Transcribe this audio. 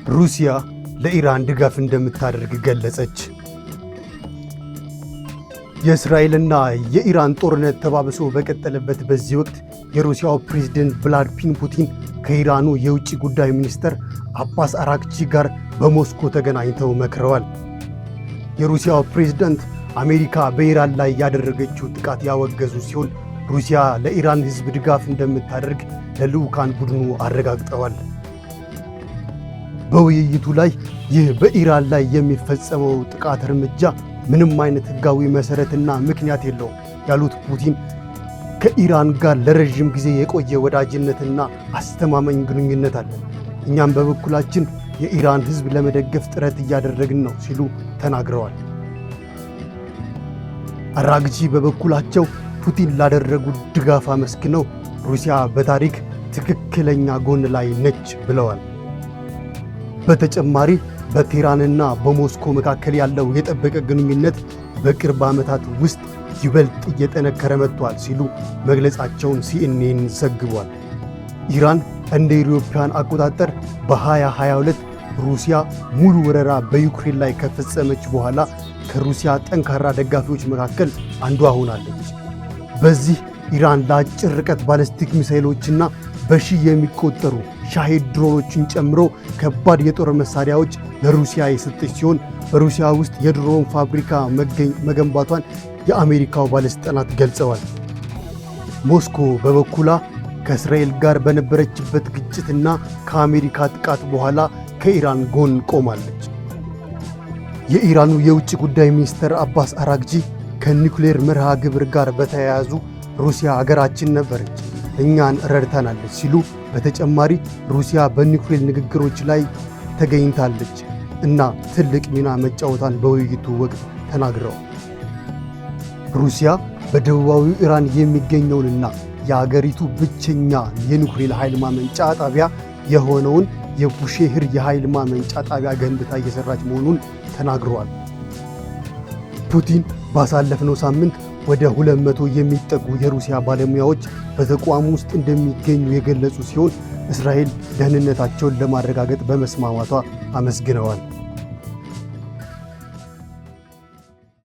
ሩሲያ ለኢራን ድጋፍ እንደምታደርግ ገለጸች። የእስራኤልና የኢራን ጦርነት ተባብሶ በቀጠለበት በዚህ ወቅት የሩሲያው ፕሬዝደንት ቭላድሚር ፑቲን ከኢራኑ የውጭ ጉዳይ ሚኒስትር አባስ አራግቺ ጋር በሞስኮ ተገናኝተው መክረዋል። የሩሲያው ፕሬዝዳንት አሜሪካ በኢራን ላይ ያደረገችው ጥቃት ያወገዙ ሲሆን፣ ሩሲያ ለኢራን ሕዝብ ድጋፍ እንደምታደርግ ለልዑካን ቡድኑ አረጋግጠዋል። በውይይቱ ላይ ይህ በኢራን ላይ የሚፈጸመው ጥቃት እርምጃ ምንም አይነት ሕጋዊ መሠረትና ምክንያት የለውም ያሉት ፑቲን፣ ከኢራን ጋር ለረዥም ጊዜ የቆየ ወዳጅነትና አስተማማኝ ግንኙነት አለን፣ እኛም በበኩላችን የኢራን ሕዝብ ለመደገፍ ጥረት እያደረግን ነው ሲሉ ተናግረዋል። አራግቺ በበኩላቸው ፑቲን ላደረጉት ድጋፍ አመስግነው ሩሲያ በታሪክ ትክክለኛ ጎን ላይ ነች ብለዋል። በተጨማሪ በቴህራንና በሞስኮ መካከል ያለው የጠበቀ ግንኙነት በቅርብ ዓመታት ውስጥ ይበልጥ እየጠነከረ መጥቷል ሲሉ መግለጻቸውን ሲኤንኤን ዘግቧል። ኢራን እንደ አውሮፓውያን አቆጣጠር በ2022 ሩሲያ ሙሉ ወረራ በዩክሬን ላይ ከፈጸመች በኋላ ከሩሲያ ጠንካራ ደጋፊዎች መካከል አንዷ ሆናለች። በዚህ ኢራን ለአጭር ርቀት ባለስቲክ ሚሳይሎችና በሺህ የሚቆጠሩ ሻሄድ ድሮኖችን ጨምሮ ከባድ የጦር መሳሪያዎች ለሩሲያ የሰጠች ሲሆን፣ በሩሲያ ውስጥ የድሮን ፋብሪካ መገንባቷን የአሜሪካው ባለሥልጣናት ገልጸዋል። ሞስኮ በበኩሏ ከእስራኤል ጋር በነበረችበት ግጭትና ከአሜሪካ ጥቃት በኋላ ከኢራን ጎን ቆማለች። የኢራኑ የውጭ ጉዳይ ሚኒስትር አባስ አራግጂ ከኒውክሌር መርሃ ግብር ጋር በተያያዙ ሩሲያ አጋራችን ነበረች፣ እኛን ረድታናለች ሲሉ፣ በተጨማሪ ሩሲያ በኒውክሌር ንግግሮች ላይ ተገኝታለች እና ትልቅ ሚና መጫወቷን በውይይቱ ወቅት ተናግረዋል። ሩሲያ በደቡባዊ ኢራን የሚገኘውንና የአገሪቱ ብቸኛ የኒውክሌር ኃይል ማመንጫ ጣቢያ የሆነውን የቡሼህር የኃይል ማመንጫ ጣቢያ ገንብታ እየሰራች መሆኑን ተናግረዋል። ፑቲን ባሳለፍነው ሳምንት ወደ 200 የሚጠጉ የሩሲያ ባለሙያዎች በተቋሙ ውስጥ እንደሚገኙ የገለጹ ሲሆን፣ እስራኤል ደህንነታቸውን ለማረጋገጥ በመስማማቷ አመስግነዋል።